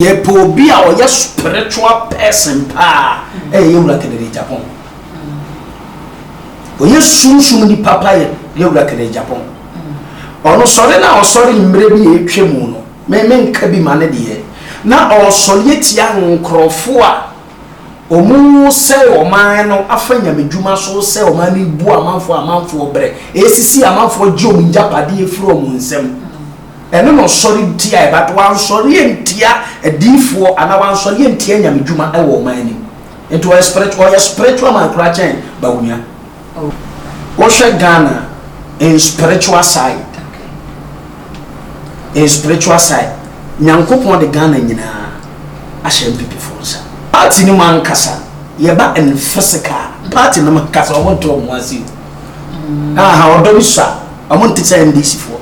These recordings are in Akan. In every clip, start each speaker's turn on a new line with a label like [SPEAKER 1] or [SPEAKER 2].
[SPEAKER 1] Yɛpɛ obi a ɔyɛ spiritual person paa ɛyɛ Yɛwura Kennedy Agyapong. Ɔyɛ sunsum nipa pa yɛ Yɛwura Kennedy Agyapong. Ɔno sɔre na ɔsɔre mmerɛ bi a ɛtwa mu no, me menka bi ma ne deɛ, na ɔsɔre atia nkorɔfoɔ a wɔn sɛe ɔman no afa nyamedwuma so sɛ ɔman no bu amanfoɔ amanfoɔ brɛ, ɛsisi amanfoɔ gye wɔn ngyapadeɛ firi wɔn nsam. Ɛno na ɔsɔre tiaɛ, but wansɔre antia adiyifoɔ anaa wansɔre antia nyamedwuma wɔ ɔman no mu. Nti ɔyɛ spiritual, ɔyɛ spiritual man koraa kyɛn Bawumia. Wohwɛ Ghana in spiritual side, in spiritual side, Nyankopɔn de Ghana nyinaa ahyɛ NPP foɔ nsa. Party no mu ankasa, yɛba in physical, party no mu ankasa wɔn nte wɔn ho ase o. Aha, ɔdɔ bi sua, wɔn nte sɛ NDC foɔ.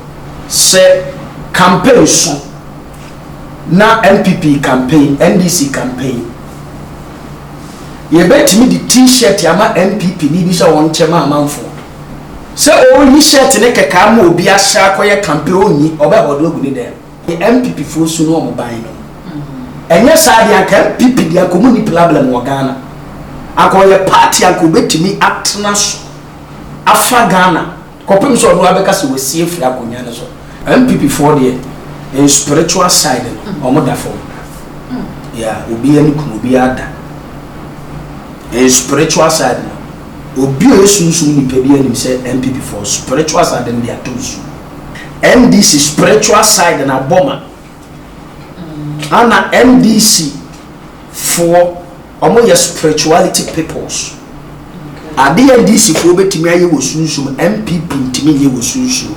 [SPEAKER 1] Sɛ campaign so na NPP campaign, NDC campaign, yɛbɛtumi de T-shirt ama NPP ni bi sɛ ɔnkyɛ ma amanfoɔ. Sɛ ɔreyi shirt ne kɛkɛ ama obi ahyɛ akɔyɛ campaign, ɔnyi, ɔbɛhɔdo agu ne dɛm. NPP foɔ su no wɔn ban no. Ɛnyɛ saa deɛ anka NPP deɛ anka ɔmo ni problem wɔ Ghana. Anka ɔyɛ party anka ɔbɛtumi atena so afa Ghana kɔpem sɛ ɔno abɛka sɛ wɔasi afiri akonnwa no so. NPP foɔ deɛ, in spiritual side no, ɔmo da fam. Yeah, obiara ne kum obiara da. In spiritual side no, obi a ɔyɛ sunsum nipa bi anim sɛ NPP foɔ spiritual side no de ato nsu. NDC spiritual side na abɔ ma. Ana NDC foɔ ɔmo yɛ spirituality peoples. Ade NDC foɔ bɛtumi ayɛ wɔ sunsum, NPP ntumi nyɛ wɔ sunsum.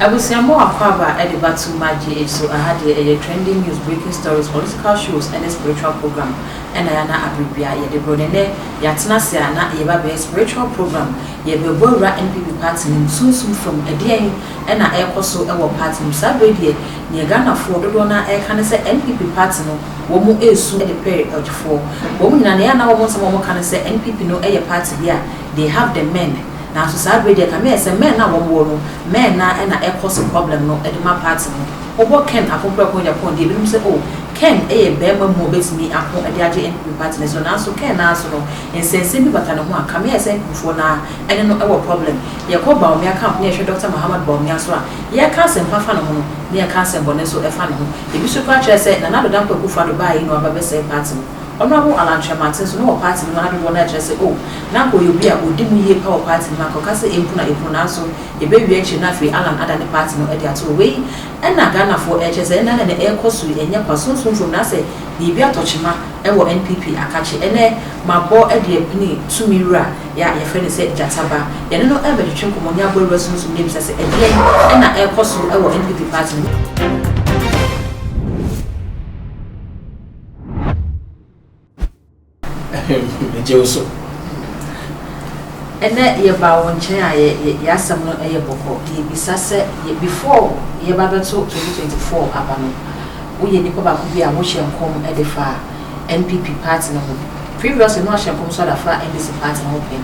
[SPEAKER 2] Abusuamu akwaaba de ba to ma GH so. Aha deɛ, ɛyɛ trending news, breaking stories, political shows ɛne spiritual program ɛna yɛana abere yɛde borɔ ne nɛ yɛatena ase a na yɛba bɛyɛ spiritual program. Yɛbɛbɔ awura NPP party no mu sunsum fam, ɛdeɛn ɛna ɛrekɔ so ɛwɔ party no mu saa bere deɛ. Neɛ Ghanafoɔ dodoɔ no ɛreka ne sɛ NPP party no, wɔn mu esu de pɛɛ ɔgyefoɔ wɔn nyinaa na yɛn ana wɔn nsɛm a wɔn ka ne sɛ NPP no ɛyɛ party bi a they have the men, nanso saa bere deɛ kame yɛ sɛ men na wɔn wɔ no, men na ɛna ɛkɔ so problem no ɛde ma party no. Wɔbɔ Ken Akompreko Agyapong deɛ, ebinom sɛ, oh, Ken ɛyɛ bɛrima mu a obetumi ako ɛde agye NPP party no so, nanso Ken naa so no, nsɛnsɛm bi bata ne ho a kame yɛ sɛ NPP foɔ naa ɛne no ɛwɔ problem. Yɛkɔ Bawumia camp ne yɛhwɛ Dr Mahamad Bawumia so a, yɛka asɛmpa fa ne ho no ne yɛka asɛmbɔne nso ɛfa ne ho. Ebi nso kora kyerɛ sɛ Nana Addo Dankwa Akufo-Addo baa yi na waba bɛsɛe party no. Honourable Alan Kyerematen nso ne wɔ party no mu adodoɔ no akyerɛ sɛ, oh, na nka ɔyɛ obi a ɔdi mu yie pa wɔ party no mu, anka ɔka sɛ ɛmpu na ɛpunu, nanso yɛbɛwie akyire no, afei Alan ada ne party no de ato. Wei ɛna Ghanafoɔ ɛkyerɛ sɛ ɛna na ɛrekɔ so yi, ɛnyɛ kwa sunsum fam na sɛ biribi atɔ kyema ɛwɔ NPP akakye. Ɛnɛ mabɔ ɛde apini tumi wura yɛ a yɛfrɛ no sɛ Gyataba. Yɛne no ɛbɛtwetwe nkɔmmɔ ne abɔ awura sunsum ne ebisa sɛ ɛdeɛn ɛna ɛrekɔ so ɛwɔ NPP party no mu.
[SPEAKER 1] Megye wo so.
[SPEAKER 2] Ɛnɛ yɛba wo nkyɛn a, yɛ asɛm no yɛ bɔkɔ. Yɛbisa sɛ yɛ before yɛba bɛto 2024 aba no, woyɛ nipa baako bi a wohyɛ nkɔm de fa NPP party no ho. Previously no, ahyɛ nkɔm so ada fa NDC party no ho pɛn.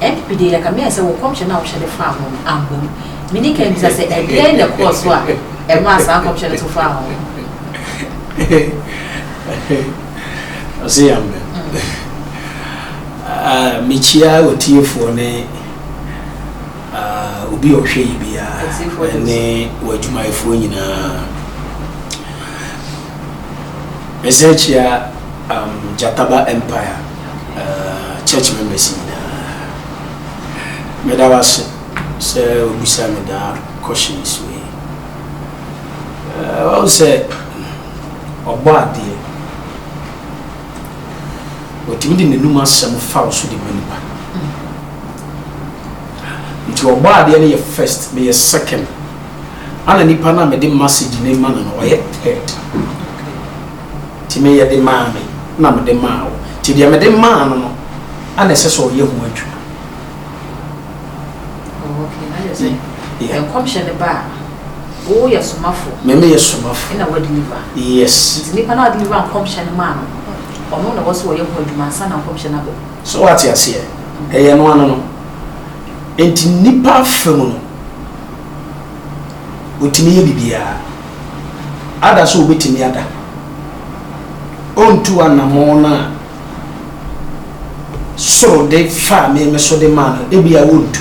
[SPEAKER 2] NPP deɛ, yɛka meyɛ sɛ wo nkɔmhyɛ no a wohyɛ de fa ho no amba mu. Mene kan bisa sɛ ɛdeɛn na ɛkɔɔ so a ɛmaa saa nkɔmhyɛ no to faa ho?
[SPEAKER 1] Ɔsɛ yambɛ mekyia otiefoɔ ne obi a ɔhwɛ yi biara ne w'adwumayɛfoɔ nyinaa. Mesɛ kyia Jataba Empire church members nyinaa. Meda wase sɛ obisa me daa questions wei. Wahu sɛ ɔbɔ adeɛ, wɔtumi de n'anum asɛm fa wo so de ma nipa, nti ɔbɔ adeɛ no yɛ first, meyɛ second, ana nipa no a mede message ne ma no no ɔyɛ third. Nti meyɛ de maa me na mede maa wo, nti deɛ mede maa no no ana ɛsɛ sɛ ɔyɛ ho adwuma.
[SPEAKER 2] Nkɔmhyɛ ne ba a, woyɛ somafo.
[SPEAKER 1] Me meyɛ somafo.
[SPEAKER 2] Ɛna wadeliver.
[SPEAKER 1] Yes.
[SPEAKER 2] Nti nipa na wadeliver nkɔmhyɛ no maa no, ɔno na wɔ so wɔyɛ ho adwuma ansa na nkɔmhyɛ no aba.
[SPEAKER 1] So wate aseɛ, ɛyɛ no ano no. Nti nipa afa mu no, Ɔtumi yɛ biribiara. Ada sɛ ɔbɛtumi ada. Ɔntu anammɔn no a soro de faa me me so de maa no, ebia ɔntu.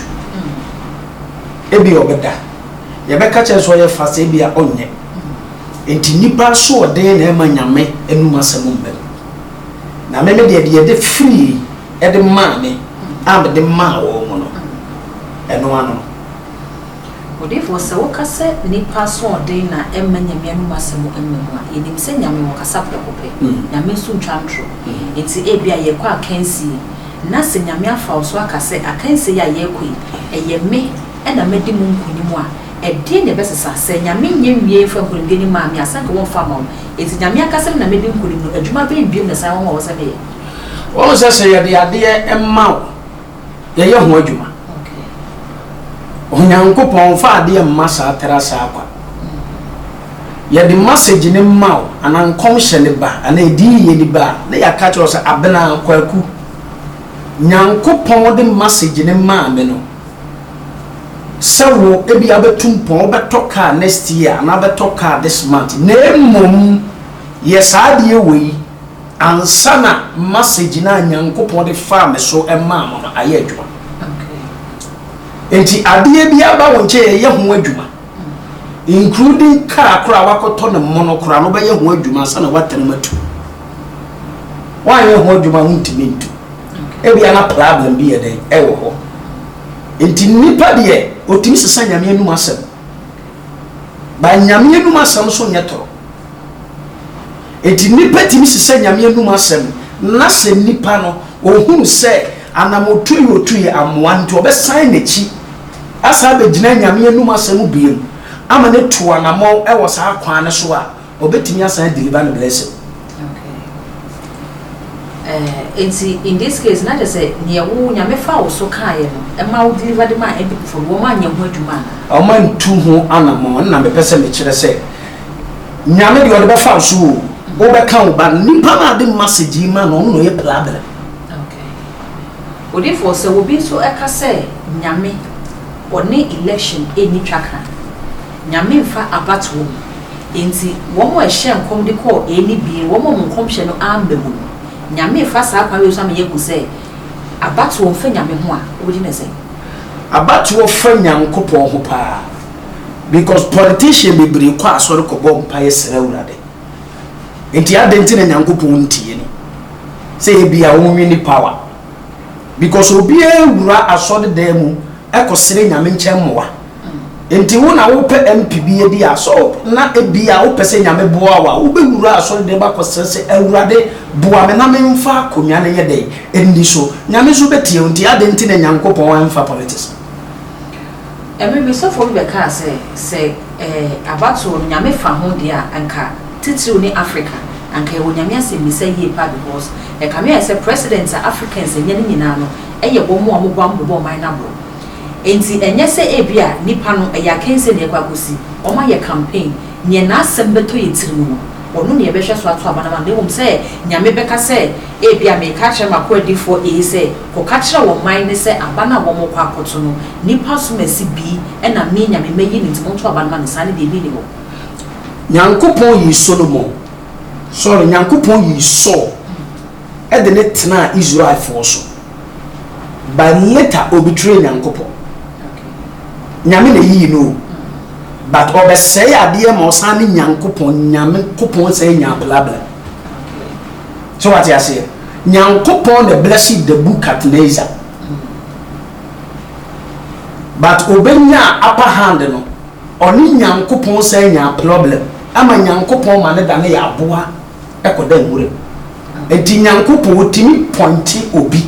[SPEAKER 1] Ebia ɔbɛda. Yɛbɛka kyerɛ sɛ ɔyɛ fast, ebia ɔnyɛ. Enti nnipa asoɔden na ɛma Nyame anum asɛm mma mu. Na me me deɛ, deɛ yɛde firii de maa me a mede maa wɔn no, ɛno ano no.
[SPEAKER 2] Odiyifoɔ, sɛ woka sɛ nnipa asoɔden na ɛmma Nyame anum asɛm mma mu a, yɛnim sɛ Nyame wɔ kasa prɛko pɛ. Nyame nso ntwa ntorɔ. Enti ebia yɛrekɔ akansie, na sɛ Nyame afa wo so aka sɛ akansie yi a yɛrekɔ yi, ɛyɛ me na madi mu nkonim a, ɛdeɛn na ɛbɛsesa? Sɛ Nyame nnya nwiee mfa nkonimdie no mmaa me a, sɛ anka wɔmfa mma wo. Enti Nyame aka sɛ me na madi nkonim no, adwuma bɛn biom na ɛsan wɔ hɔ a ɛwɔ sɛ meyɛ?
[SPEAKER 1] Woahu sɛ sɛ yɛde adeɛ ma wo, yɛyɛ ho adwuma. Onyankopɔn mfa adeɛ mma saa tra saa kwa. Yɛde message no ma wo anaa nkɔmhyɛ no ba anaa adiyie no ba a, na yɛaka kyerɛ wo sɛ Abena, Kwaku, Nyankopɔn de message no maa me no, sɛ wo ebia wobɛtu mpɔn, wobɛtɔ car next year anaa wobɛtɔ car this month, na mmom yɛ saa adeɛ wei ansa na message no a Nyankopɔn de faa me so maa mo no ayɛ adwuma. Enti adeɛ bi aba wo nkyɛn yɛyɛ ho adwuma, including car koraa wakɔtɔ no mono koraa no wobɛyɛ ho adwuma ansa na woatena mu atu. Woanyɛ ho adwuma a wontumi ntu. Ebia na problem bi yɛ dɛn ɛwɔ hɔ. Nti nipa deɛ ɔtumi sesa Nyame anum asɛm. Ba Nyame anum asɛm nso nyɛ toro. Nti nipa tumi sesa Nyame anum asɛm na sɛ nipa no ɔhunu sɛ anamotuo yi ɔtuiɛ amoa nti ɔbɛsan n'akyi asan abɛgyina Nyame anum asɛm biom ama no atu anamɔn ɛwɔ saa kwan no so a, ɔbɛtumi asan adeliver no blessing.
[SPEAKER 2] Okay. Eh, nti in this case na kyerɛ sɛ neɛ wo Nyame fa wo so kaeɛ no ɛma wo deliver de maa NPP foɔ no wɔn anyɛ ho adwuma anaa?
[SPEAKER 1] Wɔn antu ho anamɔn ɛna mepɛ sɛ mekyerɛ sɛ Nyame deɛ ɔde bɛfa wo so o, wobɛka wo ba no, nipa no a de message yi ma no ɔno na ɔyɛ problem.
[SPEAKER 2] Okay. Odiyifoɔ sɛ obi nso ɛka sɛ Nyame ɔne election ɛnni twaka Nyame mfa abatoɔ mu. Enti wɔn a ɛhyɛɛ nkɔm de kɔɔ A ne B no, wɔn a wɔn nkɔmhyɛ no amma mu no, Nyame refa saa kwan wei so ama yɛahu sɛ abatoɔ mfa Nyame ho a, wobɛgye no sɛn?
[SPEAKER 1] Abatoɔ fa Nyankopɔn ho paa because politician bebree kɔ asɔre kɔbɔ mpaeɛ srɛ Awurade. Nti adɛn nti na Nyankopɔn ntie no? Sɛ ebia ɔnwini power. Because obiara wura asɔre dan mu kɔsrɛ Nyame nkyɛn mmoa. Nti wo na wopɛ MP bi adi a, so na ebia wopɛ sɛ Nyame boa wo a, wobɛwura asɔredan mu akɔsrɛ sɛ, Awurade, boa me na memfa akonnwa no nyɛ dɛn? Nni so. Nyame nso bɛtie wo. Nti adɛn nti na Nyankopɔn ɛmfa politics?
[SPEAKER 2] Ɛmere bi sɔfoɔ bi bɛkaa sɛ, sɛ eh, abatoɔ no Nyame fa ho deɛ a, anka titiriw ne Africa, anka yɛwɔ Nyame asɛmmisa yie paa because ɛkame ayɛ sɛ president a Africans anya no nyinaa no yɛ wɔn a wɔbɔ wɔbobɔ ɔman no aborɔ. Enti ɛnyɛ sɛ ebia nnipa no, ɛyɛ akansie na yɛkɔ akɔsi, wɔayɛ campaign, neɛ n'asɛm bɛtɔ yɛn tiri mu no, ɔno na yɛbɛhwɛ so ato aba no ama no, na mmom sɛ Nyame bɛka sɛ, ebia mereka akyerɛ m'akoa difoɔ A sɛ, kɔka kyerɛ wɔn man no sɛ aba no a wɔrekɔ akɔto no, nnipa asomasi bi na me Nyame mayi no nti monto aba no ma no, saa no deɛ ebi nni hɔ.
[SPEAKER 1] Nyankopɔn yii Solomon, sorry, Nyankopɔn yii Saul de no tenaa Israelfoɔ so. But later obetrayed Nyankopɔn. Nyame na eyiyi no o. But ɔbɛsɛe adeɛ ma ɔsan ne Nyankopɔn, Nyame kopɔn sɛe nyaa blabla. So wate aseɛ? Nyankopɔn na blessed Nebuchadnezzar. But obenyaa upper hand no, ɔne Nyankopɔn sɛe nyaa problem ama Nyankopɔn ma ne da ne yɛ aboa ɛkɔda nwura mu. Enti Nyankopɔn otumi pɔinte obi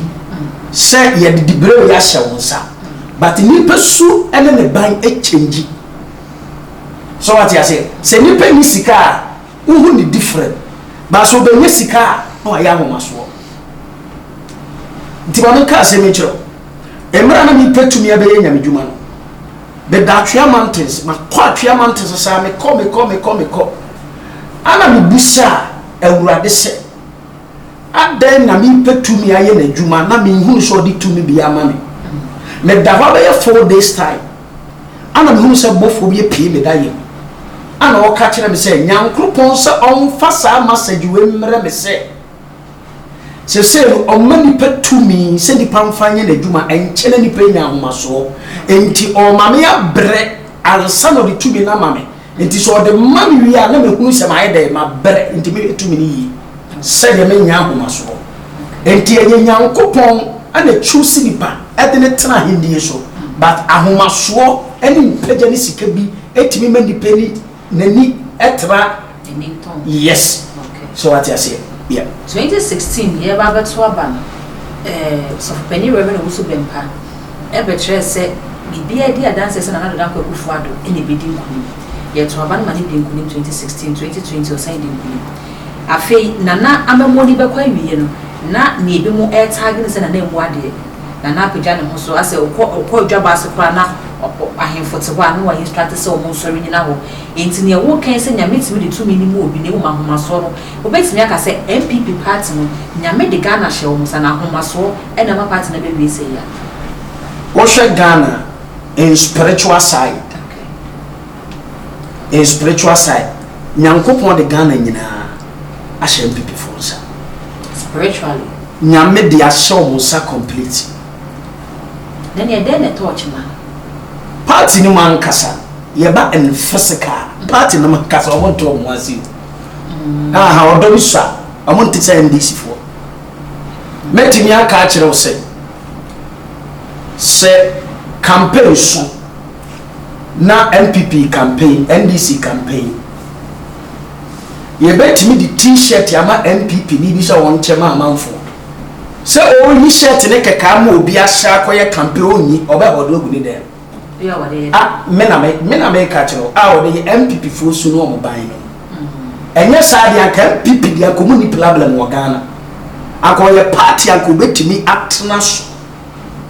[SPEAKER 1] sɛ yɛde dibrɛ wei ahyɛ wo nsa but nipa su ne ne ban kyɛngyi. So wate aseɛ? Sɛ nipa nni sika a wohu ne different but sɛ ɔbɛnya sika a na wayɛ ahomasoɔ. Nti ma menka asɛm yi nkyerɛ wo. Mmerɛ a na mepɛ tumi abɛyɛ nyamedwuma no, meda Atwea Mountains, makɔ Atwea Mountains saa, mekɔ, mekɔ, mekɔ, mekɔ. Ana mebusaa Awurade sɛ, Adɛn na merepɛ tumi ayɛ n'adwuma na menhunu sɛ ɔde tumi biara ma me? Meda hɔ abɛyɛ 4 days time, ana mehunu sɛ bɔfoɔ bi apue me da yam. Ana ɔka kyerɛ me sɛ Nyankoropɔn sɛ ɔmfa saa message wei mmerɛ me sɛ sesei no ɔma nipa tumi sɛ nipa mfa nyɛ n'adwuma, ɛnkyɛ na nipa anya ahomasoɔ, enti ɔma me abrɛ ansa na ɔde tumi no ama me. Nti sɛ ɔde ma me wie a, na mehunu sɛ mayɛ dɛn, mabrɛ, nti mehwɛ tumi no yie sɛdeɛ mennya ahomasoɔ. Nti ɛyɛ Nyankopɔn na choose nipa de no tena ahennie so, but ahomasoɔ ne mpagya ne sika bi tumi ma nipa ni n'ani tra. Yes, sɛ wate aseɛ, yeah.
[SPEAKER 2] 2016 yɛreba abɛto aba no, eh, Sɔfopanin Rev. Owusu Bempah bɛkyerɛɛ sɛ biribiara di adanseɛ sɛ Nana Addo Dankwa Akufo Addo na ɛbɛdi nkunim. Yɛtoo aba no ma no dii nkunim 2016, 2020 ɔsan dii nkunim. Afei Nana amammuo no rebɛkɔ awieɛ no, na nea ebinom retaage no sɛ Nana mmu adeɛ, Nana apagya ne ho so, asɛ ɔkɔ ɔkɔ adwabɔ ase koraa na ahemfo te hɔ a na wa instruct sɛ wɔn nsɔre nnyina hɔ. Enti nea woreka yi sɛ Nyame tumi de tumi no ma obi na mmom ahomasoɔ no, wobɛtumi aka sɛ NPP party no Nyame de Ghana hyɛ wɔn nsa na ahomasoɔ na ama party no abɛwie sɛi a.
[SPEAKER 1] Wohwɛ Ghana in spiritual side, in spiritual side, Nyankopɔn de Ghana nyinaa ahyɛ NPP foɔ nsa.
[SPEAKER 2] Spiritually.
[SPEAKER 1] Nyame de ahyɛ wɔn nsa complete.
[SPEAKER 2] Na neɛ dɛn na ɛtɔɔ kyema?
[SPEAKER 1] Party no mu ankasa, yɛba in physical, party no mu ankasa wɔn nte wɔn ho ase o. Aha, ɔdɔ bi sua, wɔn nte sɛ NDC foɔ. Mɛtumi aka akyerɛ wo sɛ, sɛ campaign so na NPP campaign, NDC campaign, yɛbɛtumi de t-shirt ama NPP ni bi sɛ wɔn kyɛ ma amanfoɔ. Sɛ ɔreyi shirt ne kɛkɛ ama obi ahyɛ akɔyɛ campaign, ɔnyi, ɔbɛhɔdo agu ne dan mu. Ah, me na me, me na meka kyerɛ wo, a ɔde yɛ NPP foɔ su ne wɔn ban no. Ɛnyɛ saa deɛ anka NPP deɛ anka ɔmo nni problem wɔ Ghana. Anka ɔyɛ party anka ɔbɛtumi atena so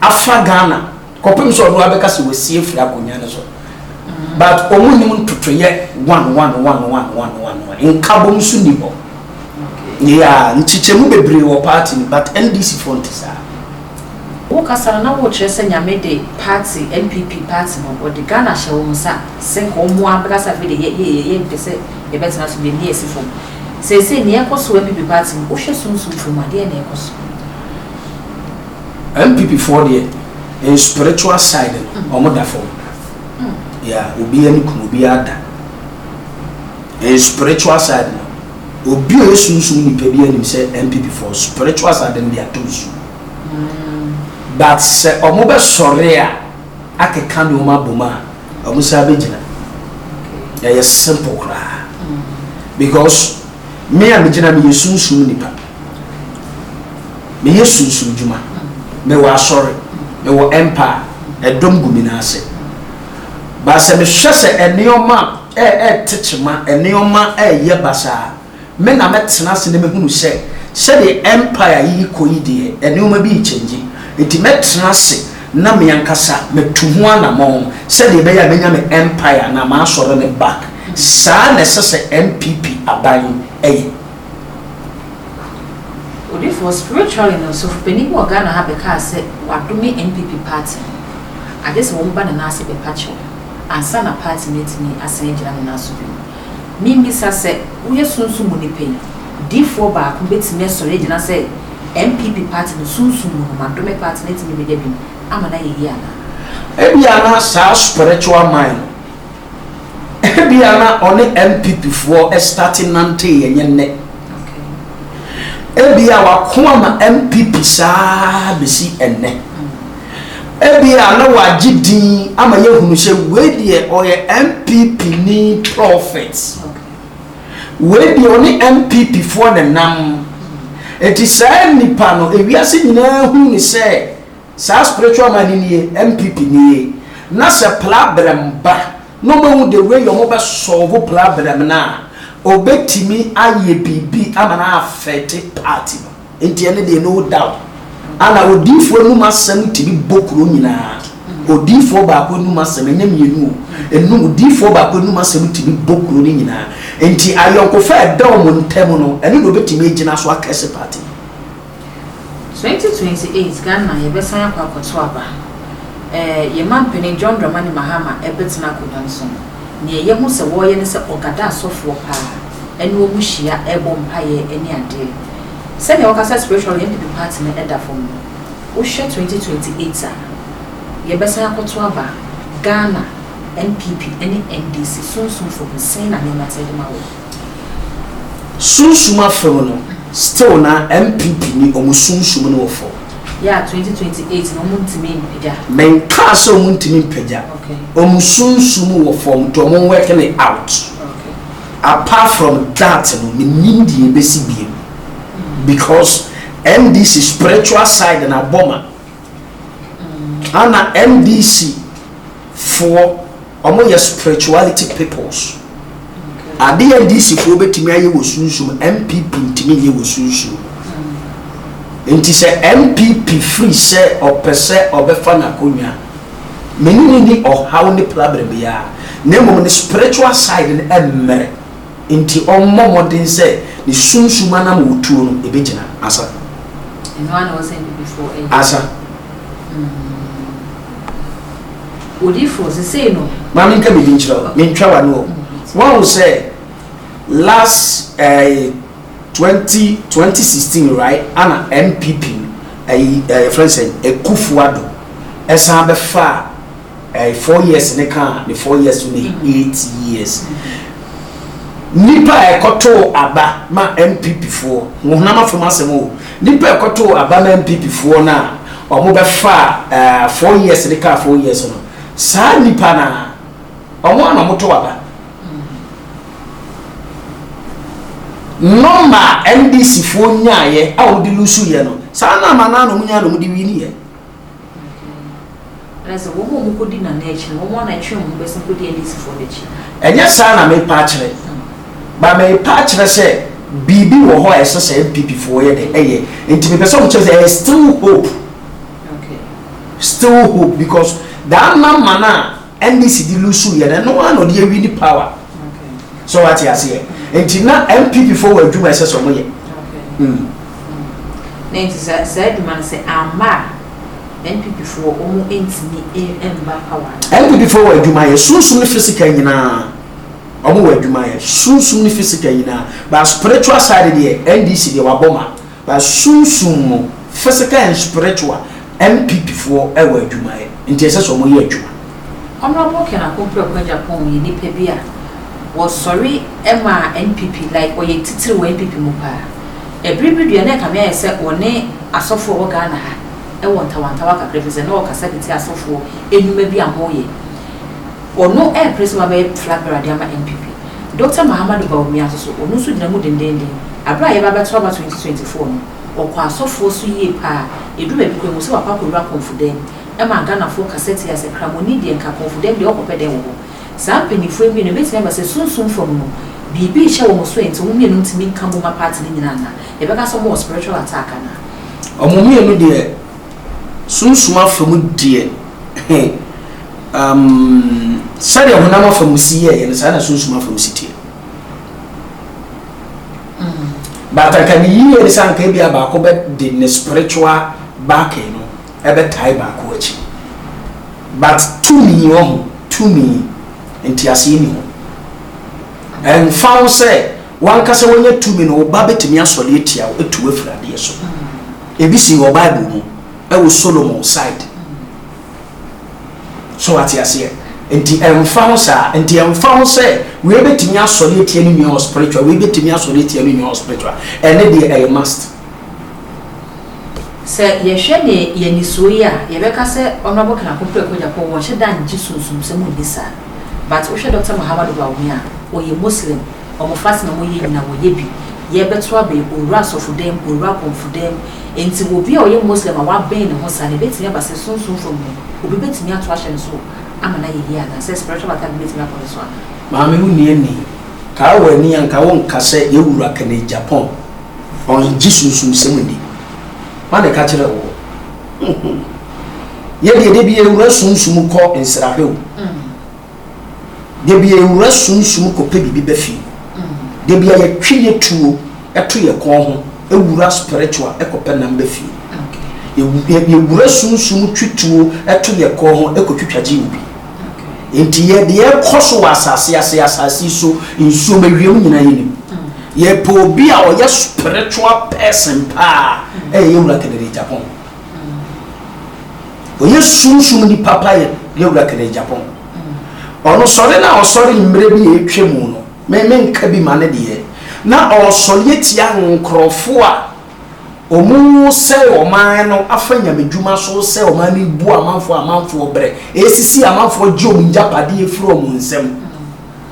[SPEAKER 1] afa Ghana kɔpem sɛ ɔno abɛka sɛ wasi afiri akonwa no so. But ɔmo nnim ntotoyɛ one one one one one one one. Nkabom nso nni hɔ. Yeah, nkyekyɛmu bebree wɔ party no but NDC foɔ nte saa.
[SPEAKER 2] Wo kasa no na wo kyerɛ sɛ Nyame de party NPP party no ɔde Ghana hyɛ wɔn nsa sɛ nka wɔn ara bɛka sɛ afei de yɛ yɛ yɛ mpɛ sɛ yɛbɛtena so biom ne yɛasi fam. Seesei nea ɛkɔ so wɔ NPP party mu wo hwɛ sunsum fam a deɛn na ɛkɔ so?
[SPEAKER 1] NPP foɔ deɛ in spiritual side no wɔn da fam. Yeah, obiara ne kunu obiara da. In spiritual side no obi a ɔyɛ sunsum nipa bi anim sɛ NPP foɔ spiritual side no de ato nsuo. But sɛ ɔmo bɛ sɔre a akeka nnoɔma abom a ɔmo san bɛ gyina. Ɛyɛ simple koraa. Because me a me gyina me yɛ sunsum nipa. Me yɛ sunsum dwuma. Me wɔ asɔre. Me wɔ empire. Ɛdɔm gu me nan ase. But sɛ me hwɛ sɛ nnoɔma ɛɛte kyema, nnoɔma ɛɛyɛ basaa. Me na mɛtena ase na mahunu sɛ sɛdeɛ Empire yi rekɔ yi deɛ, nneɛma bi rekyɛngye. Enti mɛtena ase na me ankasa matu ho anammɔn sɛdeɛ ɛbɛyɛ a mɛnya me Empire anaa m'asɔre no back. Saa na ɛsɛ sɛ NPP aban yɛ.
[SPEAKER 2] Odifoɔ, spiritually no, sɔfopanin bi wɔ Ghana ha bɛkaa sɛ wadome NPP party no, agye sɛ wɔn ba ne nan ase bɛpa kyɛw ansa na party no atumi asan agyina ne nan so bio. Mimmisa sɛ, woyɛ sunsum mu nipa yi, difoɔ baako bɛtumi asɔre agyina sɛ NPP party no sunsum mu no madome party no atumi bɛnya bi ama no ayɛ yie anaa?
[SPEAKER 1] Ebia na saa spiritual man no, ebia na ɔne NPP foɔ starte nanteeɛ nyɛ nnɛ. Ebia wako ama NPP saa bɛsi ɛnnɛ. Ebia na wagye din ama yɛahunu sɛ wei deɛ ɔyɛ NPP ni prophet. Wei deɛ ɔne NPP foɔ na nam. Eti saa nipa no, ewiase nyinaa hu ne sɛ saa spiritual man nie, NPP nie. Na sɛ plabrɛm ba na ɔmahu the way ɔmo bɛ solve plabrɛm no a, ɔbɛtumi ayɛ biribi ama no affect party no. Enti ɛno deɛ no doubt. Ana odiyifoɔ anum asɛm tumi bɔ kuro nyinaa. Odiyifoɔ baako anum asɛm, ɛnyɛ mmienu o, enum, odiyifoɔ baako anum asɛm tumi bɔ kuro no nyinaa. Enti ayɔnkofa a ɛda wɔn ntam no, ɛno na obetumi agyina so akɛse party.
[SPEAKER 2] 2028 Ghana yɛbɛsan akɔ akɔto aba. Ɛɛ yɛn mampanin John Dramani Mahama ɛbɛtena akonnwa no so no. Nea yɛhu sɛ wɔreyɛ ne sɛ ɔgada asɔfoɔ paa ɛne wɔn hyia ɛrebɔ mpaeɛ ne adeɛ. Sɛnea wɔka sɛ spiritually NPP party no ɛda fam no, wohwɛ 2028 a, yɛbɛsan akɔto aba. Ghana, NPP ne NDC sunsum fam no, sɛn na nneɛma teɛ de ma wo?
[SPEAKER 1] Sunsum afam no, still na NPP ni ɔmo sunsum no wɔ fam.
[SPEAKER 2] Yɛ a 2028 no ɔmo ntumi mpagya?
[SPEAKER 1] Menkaa sɛ ɔmo ntumi mpagya. Ɔmo sunsum wɔ fam nti ɔmo working it out. Apart from that no, menim deɛ ebesi biem because NDC spiritual side na abɔ ma. Ana NDC foɔ ɔmo yɛ spirituality peoples. Adeɛ NDC foɔ bɛtumi ayɛ wɔ sunsum, NPP ntumi nyɛ wɔ sunsum. Nti sɛ NPP firi sɛ ɔpɛ sɛ ɔbɛfa n'akonnwa, mene ne ni ɔhaw ne problem biara, na mmom ne spiritual side no ɛmmerɛ, nti ɔmmɔ mmɔden sɛ ne sunsum anam wɔtuo no ɛbɛgyina asa.
[SPEAKER 2] Ɛno ara na ɛwɔ sɛ NPP foɔ ɛyɛ.
[SPEAKER 1] Asa.
[SPEAKER 2] Odiifoɔ sesei no.
[SPEAKER 1] Maame, nka biribi nkyerɛ wo, mentwa wa no o. Wɔn sɛ last 20 2016, right, ana NPP ɛyi ɛyɛ friend sɛ Akufo-Addo ɛsan bɛfa 4 years ne ka ne 4 years ne 8 years. Nipa a ɛkɔtoo aba ma NPP foɔ, wɔn afam asɛm o, nipa a ɛkɔtoo aba ma NPP foɔ no a wɔn bɛfa 4 years ne ka 4 years no, saa nipa na wɔn a na wɔn to aba number a NDC foɔ nyaayɛ a wɔde lose yɛ no, saa nama naa na wɔn nyaa na wɔde win yɛ.
[SPEAKER 2] Ɛna sɛ wɔn a wɔn kɔdi nana akyi no, wɔn a na ɛtwe wɔn ho bɛsɛn kɔdi NDC foɔ n'akyi.
[SPEAKER 1] Ɛnyɛ saa na mepa akyerɛ ba, mepa akyerɛ sɛ biribi wɔ hɔ a ɛsɛ sɛ NPP foɔ yɛ de ɛyɛ, nti mepɛ sɛ ɔmo kyerɛ sɛ ɛyɛ still hope. Still hope because that number na NDC de lose yɛ no, ɛno ara na ɔde awi ni power. So wate aseɛ? Nti na NPP foɔ wɔ adwuma ɛsɛ sɛ ɔmo yɛ.
[SPEAKER 2] Na nti sɛ saa adwuma no sɛ amma a, NPP foɔ wɔn ntumi mba power no?
[SPEAKER 1] NPP foɔ wɔ adwuma yɛ, sunsum ne physical nyinaa. Ɔmo wɔ adwuma yɛ, sunsum ne physical nyinaa, but spiritual side deɛ, NDC deɛ wabɔ ma, but sunsum mu, physical and spiritual, NPP foɔ ɛwɔ adwuma yɛ, nti ɛsɛ sɛ ɔmo yɛ adwuma.
[SPEAKER 2] Honourable Ken Akompreko Agyapong yɛ nipa bi a wɔsɔre ma NPP, like ɔyɛ titiri wɔ NPP mu paa. Ɛbere bi deɛ na ɛkame ayɛ sɛ ɔne asɔfoɔ a wɔ Ghana ha ɛwɔ ntawantawa kakra fi sɛ na ɔkasa de ti asɔfoɔ enwuma bi a wɔyɛ. Ɔno ɛɛpere sɛ wabɛyɛ flag bearer de ama NPP. Dr Mahamadu Bawumia nso so, ɔno nso gyina mu dendenden. Abere a yɛba abɛto aba 2024 no, ɔkɔ asɔfoɔ so yie paa. Ɛduru baabi koraa mu sɛ wakɔ akɔwura kɔnfodɛm ɛma Ghanafoɔ kasa tia sɛ kramoni deɛ nka kɔnfodɛm deɛ ɔkɔpɛ dɛn wɔ hɔ. Saa mpanyinfoɔ yi mmienu, ebɛtumi aba sɛ sunsum fam no biribi rehyɛ wɔn so, nti wɔn mmienu ntumi nka mbom party no nyinaa anaa yɛbɛka sɛ wɔn wɔ spiritual attack anaa?
[SPEAKER 1] Ɔmo mmienu deɛ, sunsum afa mu deɛ, sɛdeɛ honam afa mu si yɛɛyɛ no, saa na sunsum afa mu si teɛ. But anka ne yie ne sɛ anka ebi a baako bɛ de ne spiritual backing no ɛbɛtae baako akyi, but tumi wɔ ho, tumi nteaseɛ ni hɔ. Ɛnfa ho sɛ wankasa wɔnyɛ tumi no, ɔba bɛtumi asɔre atia wo, etu afiri adeɛ so. Ebi si wɔ Bible mu, ɛwɔ Solomon side so, ate aseɛ? Nti ɛnfa ho saa, nti ɛnfa ho sɛ wei bɛtumi asɔre atia ne nua wɔ spiritual, wei bɛtumi asɔre atia ne nua wɔ spiritual, ɛne deɛ ɛyɛ must.
[SPEAKER 2] Sɛ yɛhwɛ ne yɛnisuo yi a, yɛbɛka sɛ Honourable Ken Akompreko Agyapong wɔnhyɛ da ngye sunsumsɛm nni saa, but wohwɛ Dr Mahamadu Bawumia a, ɔyɛ Muslim. Ɔmo fast na ɔmo yɛ nyina wɔyɛ bi. Yɛbɛto abɛn owura asɔfodam, owura akɔmfodam, nti obi a ɔyɛ Muslim a wabɛn ne ho saa no, ebɛtumi aba sɛ sunsum fam no obi bɛtumi ato ahyɛ ne so ama no ayɛ yie, anaa sɛ spiritual attack bi bɛtumi akɔ ne so anaa?
[SPEAKER 1] Maame, wo nni ani kaa wɔ ani anka wonka sɛ yɛwura Kennedy Agyapong ɔngye sunsumsɛm nni. Wane ka kyerɛ wo? Yɛdeɛ de bi yɛwura sunsum kɔ nsrahwɛ o, de bi yɛwura sunsum kɔpɛ biribi bɛ fie, de bi a yɛtwe yɛ tuo ɛto yɛ kɔn ho ewura spiritual ɛkɔpɛ nam bɛ fie. Yɛwura sunsum twe tuo ɛto yɛ kɔn ho ɛkɔtwitwa gye obi. Nti yɛ deɛ ɛkɔ so wɔ asase ase, asase yi so, nsuom, awiam nyinaa yɛnim. Yɛpɛ obi a ɔyɛ spiritual person paa ɛyɛ Yɛwura Kennedy Agyapong. Ɔyɛ sunsum nipa pa yɛ Yɛwura Kennedy Agyapong. Ɔno sɔre no a ɔsɔre mmerɛ bi a ɛtwa mu no, me menka bi ma ne deɛ, na ɔresɔre atia nkorɔfoɔ a Wɔresɛe ɔman no afa nyamedwuma so resɛe ɔman no rebu amanfoɔ amanfoɔ brɛ ɛresisi amanfoɔ gye wɔn ngyapadeɛ firi wɔn nsam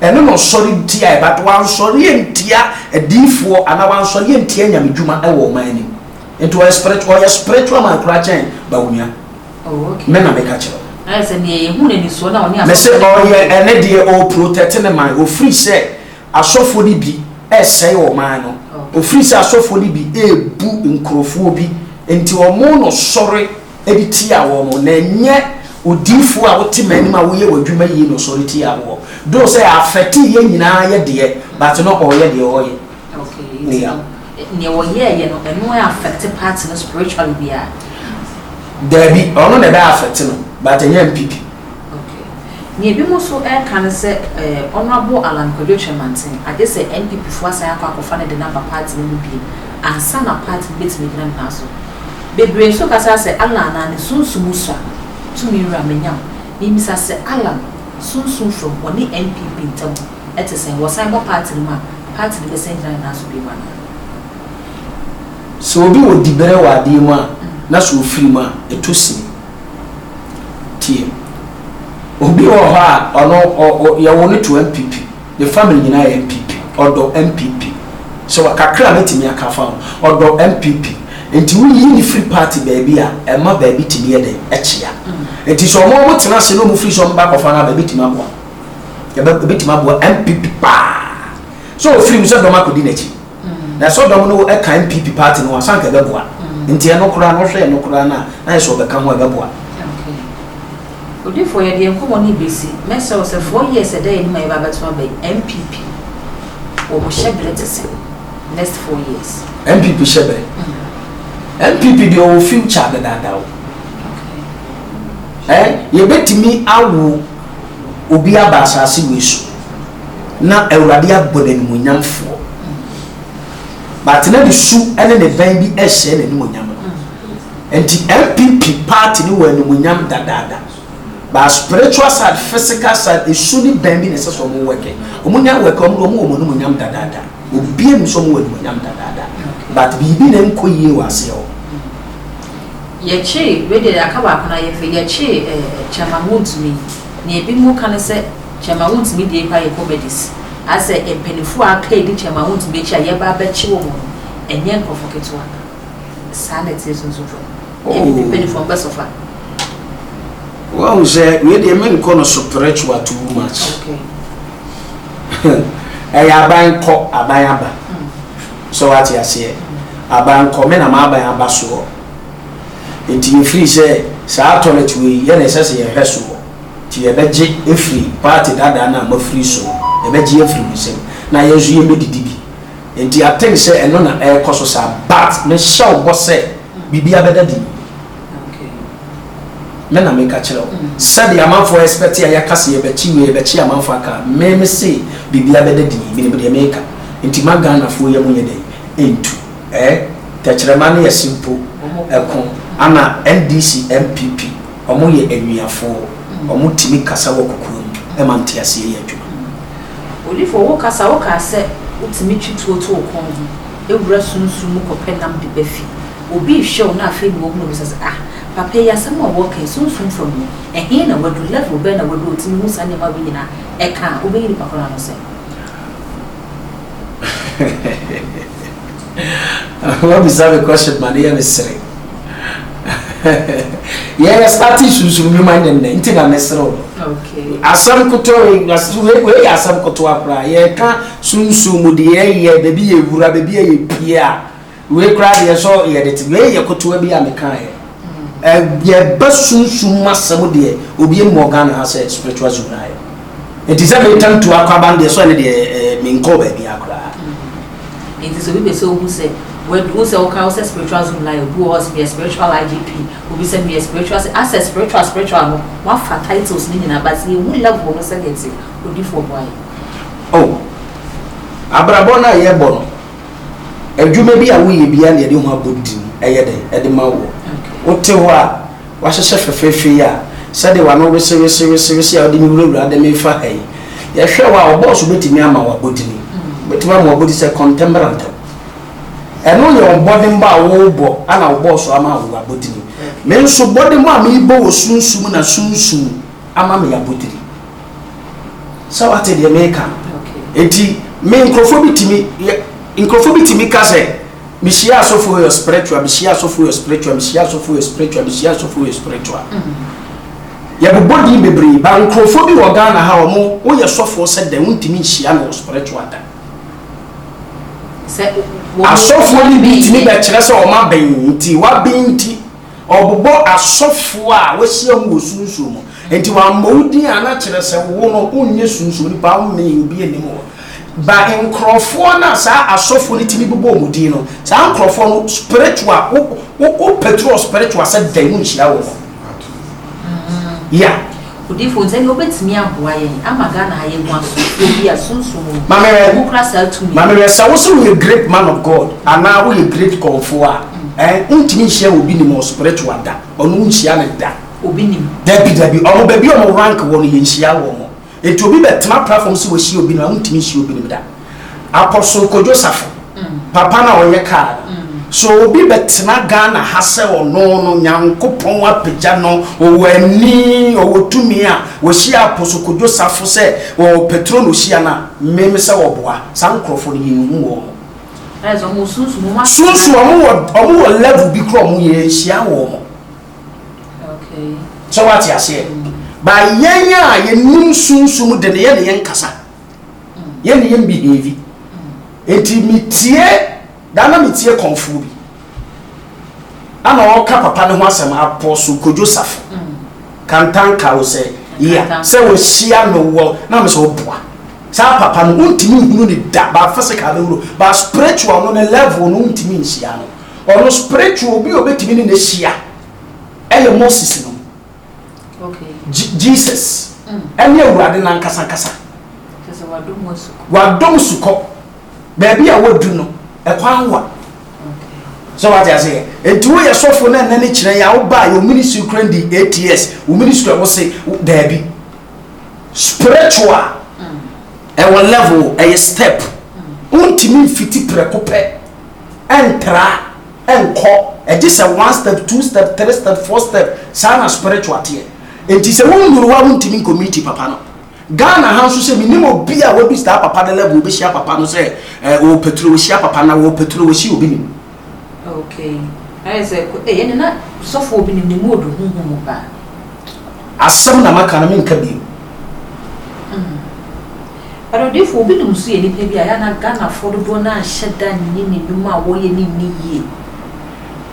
[SPEAKER 1] ɛno na ɔsɔre tiaɛ but wansɔre antia adiifoɔ anaa wansɔre antia nyamedwuma ɛwɔ ɔman no mu nti ɔyɛ spiritual ɔyɛ spiritual man koraa kyɛn Bawumia
[SPEAKER 2] Oh, okay.
[SPEAKER 1] me na meka kyerɛ wo.
[SPEAKER 2] Ayɛ sɛ nea yɛhu n'anisoɔ na ɔne
[SPEAKER 1] Mese
[SPEAKER 2] asɔfoɔ no
[SPEAKER 1] ɔyɛ ɛne deɛ ɔreprotect ne man ɔfiri sɛ Asɔfoɔ no bi resɛe ɔman no, ɔfiri sɛ asɔfoɔ no bi rebu nkurɔfoɔ bi, nti wɔn na ɔsɔre de tia wɔn, na ɛnyɛ odiyifoɔ a wote m'anim a woyɛ w'adwuma yie na ɔsɔre tia woɔ. Though sɛ affecte yɛn nyinaa yɛ deɛ, but na ɔreyɛ deɛ ɔreyɛ.
[SPEAKER 2] Okay, nti
[SPEAKER 1] Yeah.
[SPEAKER 2] no, nea wɔyɛɛyɛ no, ɛno affecte party no spiritually biara?
[SPEAKER 1] Daabi, ɔno na ɛbɛ affecte no, but ɛnyɛ NPP.
[SPEAKER 2] Okay. Nea ebinom nso reka ne sɛ Honourable Allan Kwadwo Kyerematen, agye sɛ NPP foɔ asan akɔ akɔfa no de no aba party no mu bio ansa na party no bɛtumi agyina ne nan so. Bebree nso kasa sɛ Allan anaa ne sunsum sua tumi wura manyam. Memmisa sɛ Allan sunsum fam ɔne NPP ntam te sɛn? Wɔsan ba party no mu a, party no bɛsan agyina ne nan so bio anaa?
[SPEAKER 1] Sɛ obi wɔ diberɛ wɔ adeɛ mu a, na sɛ ɔfiri mu a, ɛtɔ sini. Tie. Obi wɔ hɔ a ɔno ɔ ɔ yɛwo no to NPP. Ne family nyinaa yɛ NPP. Ɔdɔ NPP. So kakra a mɛtumi aka afa ho. Ɔdɔ NPP. Nti woyi no firi party baabi a, ɛma baabi tumi yɛ dɛn? Ɛkyea. Nti sɛ ɔmo ɔmo tena ase na ɔmo firi sɛ ɔmo ba akɔfa no aba, ɛbɛtumi aboa. Ɛbɛ ɛbɛtumi aboa NPP paa. Sɛ ɔfiri mu sɛ dɔm akɔdi n'akyi. Na sɛ ɔdɔm no ka NPP party no ho a, sɛ anka ɛbɛboa. Nti ɛno koraa no, wohwɛ ɛno koraa no a, na ayɛ sɛ ɔbɛka ho a, ɛbɛboa.
[SPEAKER 2] Okay. Odiyifoɔ, yɛde yɛn nkɔmmɔ no rebɛsi. Mɛsrɛ wo sɛ, 4 years ɛda yɛn anim a yɛba abɛto aba yi, NPP, wɔn hyɛberɛ te sɛn? Next 4 years.
[SPEAKER 1] NPP hyɛberɛ? NPP deɛ ɔwɔ future dedaada o. Eh, yɛbɛtumi awo obi aba asase wei so. na Awurade abɔ no animuonyamfoɔ. But na ne su ne ne ban bi ɛhyɛ n'animuonyam no. Nti NPP party no wɔ animuonyam dadaada. But spiritual side, physical side, esu ne ban bi na ɛsɛ sɛ wɔn wɛkɛ. Wɔn nya wɛkɛ, wɔn de wɔn wɔ wɔn animuonyam dadaada. Obiara nim sɛ wɔn wɔ animuonyam dadaada. But biribi na nkɔ yie wɔ aseɛ hɔ.
[SPEAKER 2] Yɛkyee, wei deɛ aka baako na yɛfɛ, yɛkyee ɛɛ Chairman Wontumi. Nea ebinom ka ne sɛ Chairman Wontumi deɛ koraa yɛ comedies. Asɛ mpaninfoɔ a aka adi Chairman Wontumi akyi a yɛba abɛkye wɔn no, ɛnyɛ nkorɔfoɔ ketewa. Saa na ɛteɛ sunsum fam. NPP mpaninfoɔ wɔbɛ suffer.
[SPEAKER 1] Wahu sɛ wei deɛ menkɔ no spiritual too much.
[SPEAKER 2] Okay.
[SPEAKER 1] Ɛyɛ aban kɔ aban aba. So wate aseɛ? Aban kɔ me na m'aban aba soɔ. Nti yɛfiri sɛ saa toilet wei yɛ na ɛsɛ sɛ yɛhwɛ soɔ. Nti yɛbɛgye afiri party dada no a moafiri so no, yɛbɛgye afiri mo nsam na yɛn nso yɛmmɛdidi bi. Nti I think sɛ ɛno na ɛrekɔ so saa but mehyɛ wo bɔ sɛ biribiara bɛda din. Me na meka kyerɛ wo. Sɛdeɛ amanfoɔ expect a yɛaka sɛ yɛbɛkye wei, yɛbɛkye amanfoɔ aka a, me mese biribiara bɛda din, menim deɛ meka. Nti ma Ghanafoɔ yam nyɛ dɛn? Ɛntu. Eh, tɛkyerɛma no yɛ simple, ɛko. Ana NDC, NPP. Ɔmo yɛ anuafoɔ. Ɔmo tumi kasa wɔ kokoa mu ma nteaseɛ yɛ adwuma.
[SPEAKER 2] Odifoɔ, wo kasa, wo kaa sɛ wo tumi twe tuo to wo kɔn ho, wura sunsum mu kɔpɛ nam de ba fi. Obi rehwɛ wo na afei na wahunu bisa sɛ, ah, papa yi asɛm a ɔɔka yi, sunsum fam no, ɛhe na waduru, level bɛn na waduru a ɔtumi hu saa nneɛma wei nyinaa ɛka a, wobɛyi nipa korɔ no ano sɛn?
[SPEAKER 1] Wabisa me question ma no yɛ me sere. Yɛyɛ starting sunsum nnwuma nyɛ nnɛ nti na meserew no. Asɛm kotoa wei yɛ asɛm kotoa koraa. Yɛka sunsum mu deɛ yɛyɛ, baabi yɛ wura, baabi a yɛpie a, wei koraa deɛ sɛ yɛde te. Wei yɛ kotoa bi a mekaeɛ. Yɛba sunsum mu asɛm deɛ obi anim wɔ Ghana ha sɛ spiritual zone ayɛ. Nti sɛ metam tu akɔ aba no deɛ sɛ ɛno deɛ menkɔɔ baabiara koraa.
[SPEAKER 2] Nti sɛ obi pɛ sɛ ohu sɛ. Wadu, wohu sɛ woka wo sɛ spiritual zoom lion, obi wɔ hɔ ɔse meyɛ spiritual IGP, obi sɛ meyɛ spiritual sɛ, asɛ spiritual spiritual no, wafa titles no nyinaa, but sɛ yɛhu level no sɛdeɛ ɛte, odifoɔ boa yɛn.
[SPEAKER 1] Oh, abrabɔ no a yɛbɔ no, adwuma bi a woyɛ biara na yɛde ho abodin ɛyɛ dɛn ɛde ma woɔ. Wote hɔ a, Wahyehyɛ fɛfɛɛfɛ yi a, sɛdeɛ w'ano wesewesewesewese a wode me wurawura de me fa ha yi, yɛhwɛ wo a, wo bɔɔso bɛtumi ama wo abɔdini. Bɛtumi ama wo abɔdini sɛ kɔntɛm bra ntɛm. Ɛno yɛ wo bɔdenbɔ a worebɔ ana wo bɔɔso ama wo abɔdini. Me nso bɔdenbɔ a merebɔ wɔ sunsum na sunsum ama me abɔdini. Sɛ wate deɛ meka no? Enti me nkurɔfoɔ bi tumi, nkurɔfoɔ bi tumi ka sɛ, Mehyia asɔfo yɛ spiritual, mehyia asɔfo yɛ spiritual, mehyia asɔfo yɛ spiritual, mehyia asɔfo yɛ spiritual. Yɛbobɔ din bebree, ba nkurɔfoɔ bi wɔ Ghana ha wɔn woyɛ sɔfoɔ sɛ dɛn wontumi nhyia no wɔ spiritual da. Asɔfoɔ no bi tumi bɛkyerɛ sɛ wɔn abɛn nti wabɛn nti Ɔbobɔ asɔfoɔ a wahyia mu wɔ sunsum mu. Nti wammɔ wo din a na kyerɛ sɛ wo no wonyɛ sunsum nipa, wommee obi nnim wo. Ba nkorɔfoɔ no a saa asɔfoɔ no tumi bobɔ wɔn din no, saa nkorɔfoɔ no spiritual, wo wo wo petrol spiritual sɛ dɛn wonhyia wɔn. Yeah.
[SPEAKER 2] Odiyifoɔ nti ɛneɛ wobɛtumi aboa yɛn ama Ghana ha yɛahu asomfoɔ bi a sunsum mu wɔn kura saa tumi no.
[SPEAKER 1] Maame hwɛ, sɛ wose woyɛ great man of God anaa woyɛ great kɔmfoɔ a, eh, wontumi nhyia obi nim wɔ spiritual da, ɔno wonhyia no da.
[SPEAKER 2] Obi nim.
[SPEAKER 1] Dabi dabi, ɔmo baabi a ɔmo rank wɔ no yɛnhyia wɔn. Nti obi bɛtena platform sɛ wahyia obi nim a, wontumi nhyia obi nim da. Apostle Kojo Safo, papa no a ɔyɛ car no, sɛ obi bɛtena Ghana ha sɛ ɔno no Nyankopɔn apagya no, ɔwɔ ani, ɔwɔ tumi a, wahyia Apostle Kojo Safo sɛ ɔwɔ petro na ɔhyia no a, me me sɛ ɔboa, saa nkorɔfoɔ no yɛnhu wɔn. Sunsum, ɔmo wɔ ɔmo wɔ level bi koraa ɔmo yɛnhyia wɔn. Sɛ woate aseɛ? But yɛn a yɛnim sunsum de no yɛne yɛnkasa. Yɛn ne yɛn behave. Nti metie daa na metie kɔnfoɔ bi. Ana ɔka papa ne ho asɛm Apostle Kojo Safo. Kantanka wo sɛ yeah sɛ wɔhyia no wɔ na me sɛ ɔboa. Saa papa no wontumi nhunu ne da ba physical bɛhunu ba spiritual no ne level no wontumi nhyia no. Ɔno spiritual obi a obetumi ne no ahyia ɛyɛ Moses no. Jesus ɛne Awurade no ankasa ankasa. Wadom sukɔ. Baabi a wadu no, ɛkwan wa. Sɛ wate aseɛ. Nti woyɛ sɔfo na ɛnɛ ne kyerɛ yɛ a wobaa yɛ ministry kura ndi 8 years. Wo ministry a wose daabi. Spiritual ɛwɔ level ɛyɛ step. Wontumi mfiti prɛko pɛ ɛntra nkɔ ɛgye sɛ one step two step three step four step saa na spiritual teɛ nti sɛ wo nnuru hɔ a wontumi nkɔ meet papa no Ghana ha nso sɛ menim obi a wadu saa papa no level obɛhyia papa no sɛ eh, ɔwɔ petro ɔhyia papa na ɔwɔ petro ɔhyia obi nim.
[SPEAKER 2] Okay ayɛ sɛ eh, ɛne na sɔfo obi nim ne mu odu honhom mu paa.
[SPEAKER 1] Asɛm na maka no menka bio.
[SPEAKER 2] But odiyifoɔ obi nom nso yɛ nipa bi a ɛyɛ a na Ghanafoɔ dodoɔ no ara nhyɛ da nnye ne nnwuma a wɔyɛ no nni yie.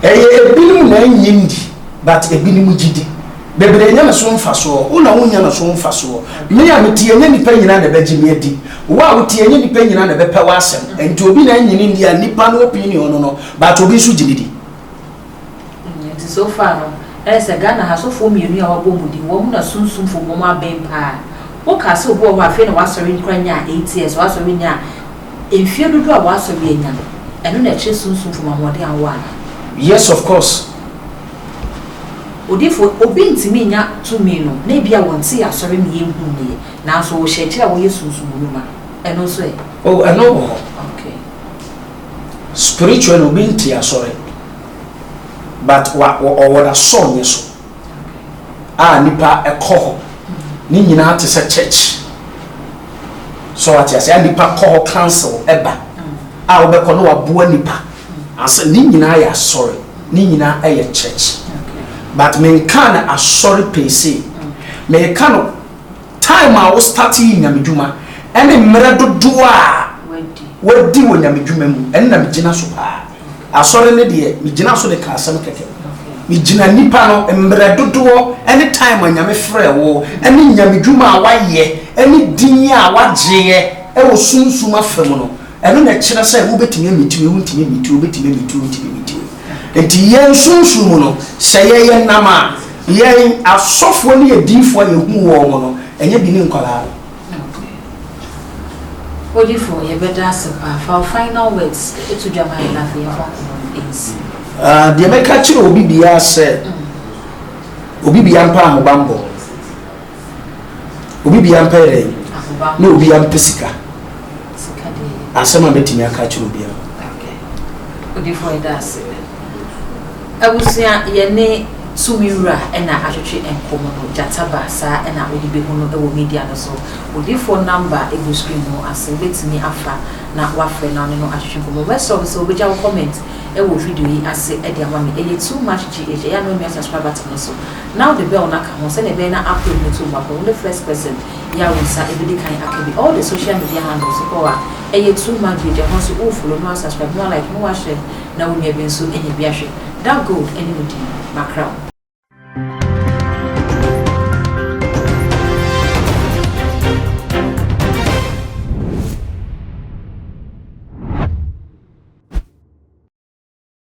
[SPEAKER 1] Ɛyɛ ebinom na ɛnnye nni but ebinom gye di. Bebree nya ne so mfasoɔ, wo na wonnya ne so mfasoɔ. Me a mete yi ɛnyɛ nnipa nyinaa na ɛbɛgye me adi. Wo a wote yi ɛnyɛ nnipa nyinaa na ɛbɛpɛ w'asɛm. Nti obi na ɛnnye no nni a nnipa no opinion no no but obi nso gye no di.
[SPEAKER 2] Nti so far no ɛyɛ sɛ Ghana ha asɔfoɔ mmienu yi a wabɔ wɔn din wɔn na sunsumfoɔ mu wɔn aben paa. Wo kaa sɛ obi wɔ hɔ a afei na wasɔre koraa nyaa 8 years wasɔre nyaa mfie dodoɔ a wasɔre anya no ɛno na ɛkyerɛ sunsumfoɔ mu ahoɔden a wowɔ anaa?
[SPEAKER 1] Yes of course.
[SPEAKER 2] Odiyifoɔ, obi ntumi nnya tumi no na ebia wɔntee asɔre ne yɛnhuu no yɛ nanso wɔhyɛ akyire a wɔyɛ sunsum nnwuma ɛno nso ɛ?
[SPEAKER 1] Oh ɛno wɔ hɔ.
[SPEAKER 2] Okay.
[SPEAKER 1] Spiritually obi nte asɔre but wa ɔwɔ n'asɔnyɛ so a nipa ɛkɔ hɔ ne nyinaa te sɛ church so wate ase a nipa kɔ hɔ council ɛba a wobɛkɔ na waboa nipa asɛ ne nyinaa yɛ asɔre ne nyinaa ɛyɛ church but menka no asɔre pɛsɛ meka no Time a wo startee nyamedwuma ɛne mmerɛ dodoɔ a wadi wɔ nyamedwuma mu, ɛno na megyina so paa. Asɔre no deɛ, megyina so de ka asɛm kɛkɛ. Megyina nnipa no mmerɛ dodoɔ ɛne time a Nyame frɛɛ wo, ɛne nyamedwuma a wayɛ, ɛne din a wagyeɛ ɛwɔ sunsum afa mu no. Ɛno na ɛkyerɛ sɛ wobɛtumi ameet wei, wontumi ameet wei, wobɛtumi ameet wei, wontumi ameet wei. Nti yɛn sunsum mu no, sɛ yɛyɛ nam a, yɛn asɔfoɔ ne adiyifoɔ a yɛhu wɔn no, ɛnyɛ bi ne nkwadaa no.
[SPEAKER 2] Odifo, yɛbɛda ase paa. Fa wo final words to dwa ma yɛn na afei yɛmfa nkɔmmɔ no nsi.
[SPEAKER 1] Ah, deɛ mɛka kyerɛ obi biara sɛ, obi biara mpɛ ahobammɔ. Obi biara mpɛ yɛ dɛn? Na obi mpɛ sika. Asɛm a mɛtumi aka akyerɛ obiara.
[SPEAKER 2] Odifo, yɛda ase. Abusua, yɛne Tumi Wura na atwetwe nkɔmmɔ no. Gyata Ba, saa na wode bɛhu no wɔ media no so. Odiyifoɔ number gu screen no ase, wobɛtumi afa na woafrɛ na wo ne no atwetwe nkɔmmɔ. Mɛsrɛ wo sɛ wobɛgya wo comment wɔ video yi ase de ama me. Ɛyɛ Too Much GH, ɛyɛ a na woamia subscribe button no so na wode bell no aka ho sɛdeɛ ɛbɛyɛ na upload no to mu apɛ. Wo ne first person yi a wo nsa bɛdi kan aka bi. All the social media handles wokɔ hɔ a, ɛyɛ Too Much GH, ɛhɔ nso wo follow na woasubscribe na woalike na woashare na wo nua bi nso anya bi ahwɛ. Dark Gold ne wo din, Mackerel.